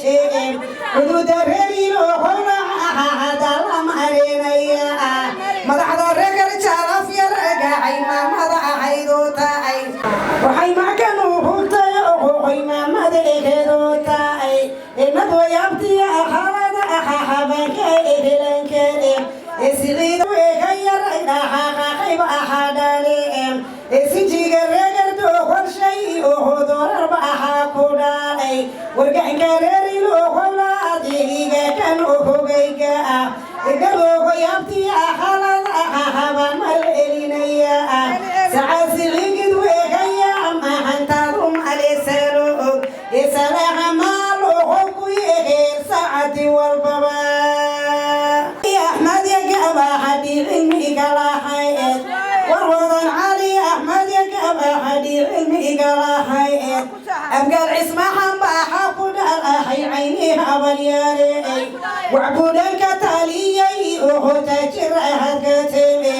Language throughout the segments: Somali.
Wareejeen cududa reeriilo howlaha la marinaya madaxda reer Jalafyar gacay maamada ahaydoo tahay waxay makan u hugtay oqoqoy maamada eheedoo tahay inadwayaabtiya akhalada ahahabanka ehelankeede siciid eegayar dhaqaaqayba ahaa dhale sijiga reegardo qorshay oo doorarba ahaa ku dhalay wargacanka reerilo howlaadiiga kan hogayga ah gadoogoyaabtiya akhalada ahahaban mal elinaya sacaasiligid weegaya mahantaadu malisalo og salaaxa maal oho ku yeegeen saacadi walbaba Axmed yagabaxadhi cilmiga lahayd warwadan Cali Axmed yagabaxadhi cilmiga lahayd Abgaal Cismaxan baaxa ku dhalahay cayni habaryaaley wacbuudhanka taliyay oho taajir ahadka teme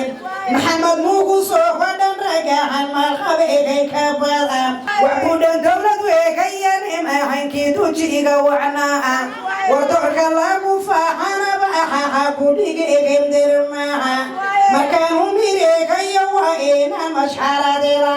Maxamed Muugu soo hodhan ragaxan maalqabeegay ka badan wacbuudhan dowlad weegayan imahankii dujiga wacnaa wardoorka lagu faaxanaba ahaha kudhiga egemdirmaha markaan umireegayo waa inaan mashxaradila.